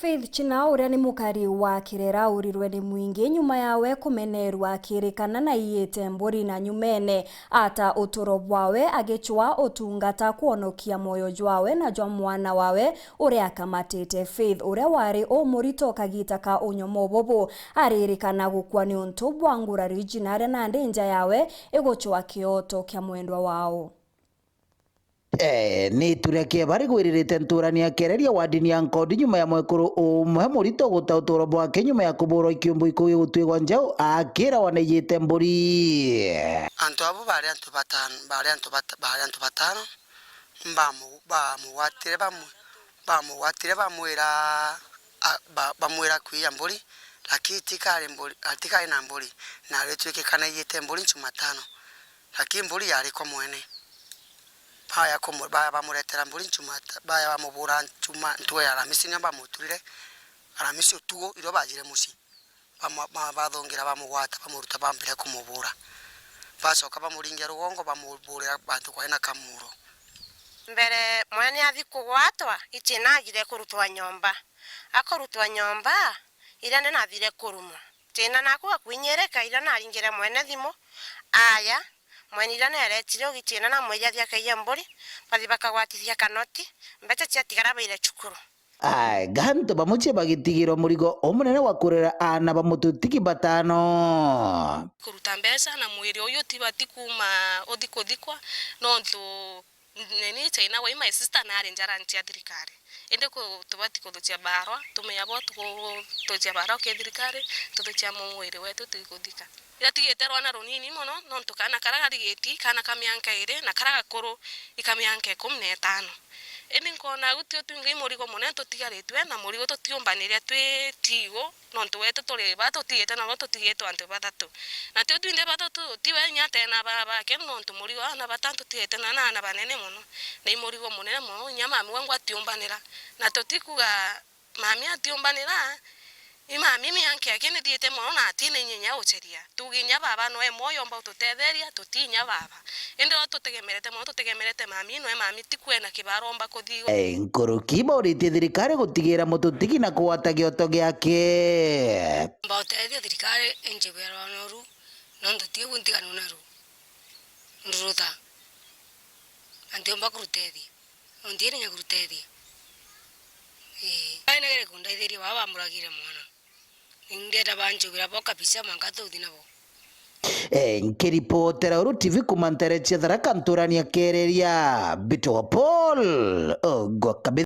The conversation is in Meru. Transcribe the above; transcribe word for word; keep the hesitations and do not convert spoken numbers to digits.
Faith China, uria ni mukari wa Kirera, aurirwe ni mwingi nyuma yawe kumenerwa akirikana na aiyite mburi na nyumene ata uturo bwawe agicwaa utungata kwonokia mwoyo jwawe na jwa mwana wawe uria akamatite. Faith, uria wari umurito kagita ka unyomo bubu, aririkana gukua niuntu bwa ngurari ijina aria nandi nja yawe igucwaa kioto kia mwendwa wao. Eh, ni ituria kia bari gwiririte nturani ya Kereria wardini ya Nkondi nyuma ya mwekuru umwe murito guta uturo bwake nyuma ya kuburwa ikiumbu ikuu gigutwigwa njau akira wanejite mburi. Antu abo bari antu batano, bari antu bata-, bari antu batano, bamu-, bamugwatire bamu-, bamugwatire bamwira, a, ba-, bamwira kwiya mburi, lakini tikari mburi, a, tikari na mburi, na aritwikikana iyite mburi Jumatano, lakini mburi yari kwa mwene. Baya kumu-, baya bamuretera mburi Jumata-, baya bamubura Juma-, ntugo ya Aramisi nio bamuturire, Aramisi utugo irio bajire mucii. Bamu-, ba-, bathongira bamugwata, bamuruta, bambire kumubura. Bacoka bamuringia rugongo, bamuburira bantu kwari na kamuro. Mbere mwene athi kugwatwa, ichina ajire kurutwa nyomba. Akurutwa nyomba, iria ndi nathire kurumwa. China naku akwinyirika, iria naringire mwene thimu. Aya, mwene iria neretire ugi china namwija athi akaiye mburi, bathi bakagwatithia kanoti, mbecha ciatigara baire cukuru. Ai, gantu bamwe cia bagitigirwa murigo umunene wa kurera aana ba mututiki batano. Kuruta mbeca na mwiri uyu utibati kuuma uthi kuthikwa, nontu nini China wai my sister nari njarani cia thirikari. Indi ku-, tubati kuthukia barwa, tumenya bo tuku-, tukia barwa ki thirikari, tuthukia mwiri wetu tuikuthika. Iratigite rwana runini mono, nontu kaana karia garigiti, kaana ka mianka iri, na karia gakuru, ika mianka ikumi na itano. Indi nkona utio twingi murigo munene tutigaritwe, na murigo tutiumbaniria twi tigo, nontu wetu turi ba tutigite nabo tutigitwe antu bathatu. Na tio twinthe bathatu, tiwe inya atena baba bake, nontu murigo aana batano tutigite na aana banene mono. Ni murigo munene mono, inya mami wangwa atiumbanira. Na tutikuga Mami atiumbanira, i mami mianka yake nithiite mono na atina inya inya ucheria. Tuuge inya baba noe mwoyo omba ututetheria, tuti inya baba. Indi o tutegemerete mono, tutegemerete mami, noe mami tikwena kibara omba kuthi. Eh, nkuruki bauritie thirikari gutigira mututiki na kugwata gioto giake. Mba utethia thirikari injigwirwa noru, nontu ti ugu ntiganu naru. Ndurutha. Na ntiumba kurutethia. Nontu iri nya kurutethia. Ii. Ai nagere kundaithiria baba bamuragire mwana. Nindienda banjubira bo kabisa mwanka tuthi nabo. Eh, nkiripotera Uru T V kuma ntere cia Tharaka nturani ya Kereria, Mbitagwa Paul Ogwa Kabi-